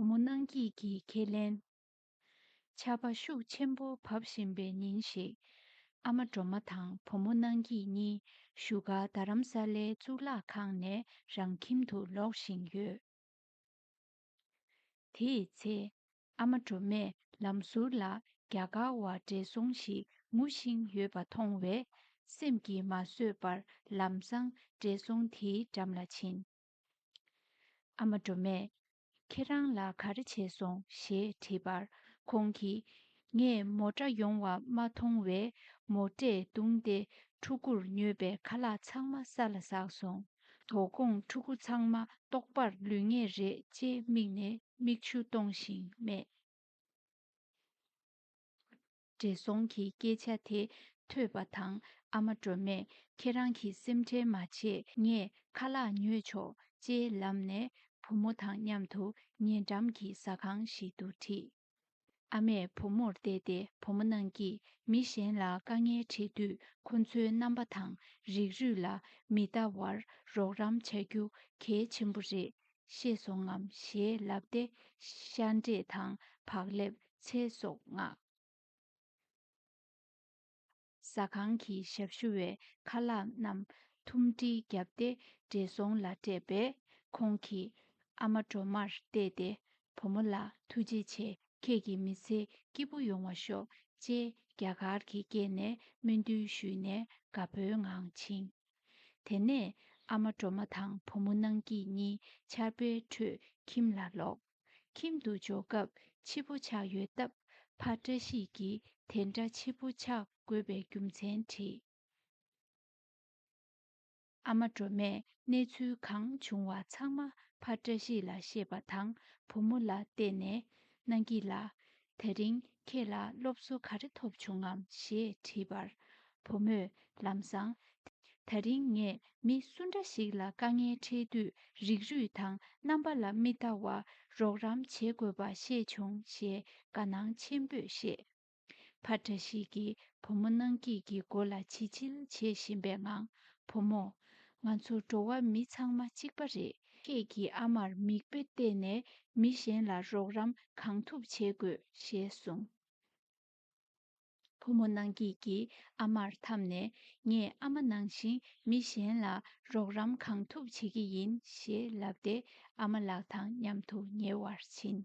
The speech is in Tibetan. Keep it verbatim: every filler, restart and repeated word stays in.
བུ་མོ་སྣང་སྐྱིད་ཀྱི་ཁས་ལེན། ཆར་པ་ཤུགས་ཆེན་པོ་བབས་བཞིན་པའི་ཉིན་ཞིག་ཨ་མ་སྒྲོལ་མ་དང་བུ་མོ་སྣང་སྐྱིད་གཉིས་བཞུགས་སྒར་རྡ་རམ་ས་ལའི་གཙུག་ལག་ཁང་ནས་རང་ཁྱིམ་དུ་ལོག་བཞིན་ཡོད། དེའི་ཚེ། ཨ་མ་སྒྲོལ་མས་ལམ་ཟུར་ལ་རྒྱ་གར་བ་བགྲེས་སོང་ཞིག་ངུ་བཞིན་ཡོད་པ་མཐོང་བས། སེམས་ཀྱིས་མ་བཟོད་པར་ལམ་སང་བགྲེས་སོང་དེའི་འགྲམ་ལ་ཕྱིན། ཨ་མ་སྒྲོལ་མས། ཁྱེད་རང་ལ་ག་རེ་བྱས་སོང་ཞེས་དྲིས་པར། ཁོང་གིས། ངས་མོ་ཊ་ཡོང་བ་མ་མཐོང་བས། མོ་ཊས་བརྡུངས་ཏེ་ཕྲུ་གུར་ཉོས་པའི་ཁ་ལག་ཚང་མ་ས་ལ་ཟགས་སོང་། དོ་དགོང་ཕྲུ་གུ་ཚང་མ་ལྟོགས་པར་ལུས་ངེས་རེད་ཅེས་མིག་ནས་མིག་ཆུ་གཏོང་བཞིན་སྨྲས། བགྲེས་སོང་གི་སྐད་ཆ་དེ་ཐོས་པ་དང་ཨ་མ་སྒྲོལ་མས། ཁྱེད་རང་གི་སེམས་ཁྲལ་མ་བྱེད། ངས་ཁ་ལག་ཉོས་ཆོག་ཅེས་ལབ་ནས་བུ་མོ་དང་མཉམ་དུ་ཉེ་འགྲམ་གྱི་ཟ་ཁང་ཞིག་ཏུ་ཁྲིད། ཨ་མས་བུ་མོར་བལྟས་ཏེ། བུ་མོ་སྣང་སྐྱིད། མི་གཞན་ལ་དཀའ་ངལ་འཕྲད་དུས་ཁོ་ཚོའི་རྣམ་པ་དང་རིགས་རུས་ལ་མི་ལྟ་བར་རོགས་རམ་བྱ་རྒྱུ་གལ་ཆེན་པོ་རེད། ཤེས་སོང་ངམ་ཞེས་ལབ་སྟེ། ཤ་འབྲས་དང་བག་ལེབ། ཚལ་སོགས་མངགས། ཟ་ཁང་གི་ཞབས་ཞུ་བས་ཁ་ལག་རྣམས་ཐུམ་སྒྲིལ་བརྒྱབ་སྟེ་བགྲེས་སོང་ལ་སྤྲད་པས། ཁོང་གིས་ཨ་མ་སྒྲོལ་མར་བལྟས་ཏེ། བུ་མོ་ལགས། ཐུགས་རྗེ་ཆེ། ཁྱེད་ཀྱི་མི་ཚེ་སྐྱིད་པོ་ཡོང་བ་ཤོག་ཅེས་རྒྱ་གར་གྱི་སྐད་ནས་སྨོན་འདུན་ཞུས་ནས་དགའ་པོའི་ངང་ཕྱིན། དེ་ནས་ཨ་མ་སྒྲོལ་མ་དང་བུ་མོ་སྣང་སྐྱིད་གཉིས་ཆར་པའི་ཁྲོད་ཁྱིམ་ལ་ལོག་ཁྱིམ་དུ་འབྱོར་སྐབས་འཕྱི་པོ་ཆགས་ཡོད་སྟབས། ཕ་བཀྲ་ཤིས་ཀྱིས་དེ་འདྲ་འཕྱི་པོ་ཆགས་དགོས་པའི་རྒྱུ་མཚན་དྲིས། ཨ་མ་སྒྲོལ་མས་གནས་ཚུལ་གང་བྱུང་བ་ཚང་མ་ཕ་བཀྲ་ཤིས་ལ་བཤད་པ་དང་བུ་མོ་ལ་བལྟས་ནས། སྣང་སྐྱིད་ལགས། དེ་རིང་ཁྱེད་ལ་སློབ་གསོ་ག་རེ་ཐོབ་བྱུང་ངམ་ཞེས་དྲིས་པར། བུ་མོས་ལམ་སང་། ད་རིང་ངས་མི་སུ་འདྲ་ཞིག་ལ་དཀའ་ངལ་འཕྲད་དུས་རིགས་རུས་དང་རྣམ་པ་ལ་མི་ལྟ་བར་རོགས་རམ་བྱེད་དགོས་པ་ཤེས་བྱུང་ཞེས་དགའ་སྣང་ཆེན་པོས་བཤད། ཕ་བཀྲ་ཤིས་ཀྱིས་བུ་མོ་སྣང་སྐྱིད་ཀྱི་མགོ་ལ་བྱིལ་བྱིལ་བྱེད་བཞིན་པའི་ངང་། བུ་མོ། ང་ཚོ་འགྲོ་བ་མི་ཚང་མ་གཅིག་པ་རེད། ཁྱེད་ཀྱིས་ཨ་མར་མིག་དཔེ་བལྟས་ནས་མི་གཞན་ལ་རོགས་རམ་གང་ཐུབ་བྱེད་དགོས་ཞེས་གསུངས། བུ་མོ་སྣང་སྐྱིད་ཀྱིས་ཨ་མར་འཐམས་ནས། ངས་ཨ་མ་ནང་བཞིན་མི་གཞན་ལ་རོགས་རམ་གང་ཐུབ་བྱེད་ཀྱི་ཡིན་ཞེས་ལབ་སྟེ། ཨ་མ་ལགས་དང་མཉམ་དུ་ཉལ་བར་ཕྱིན།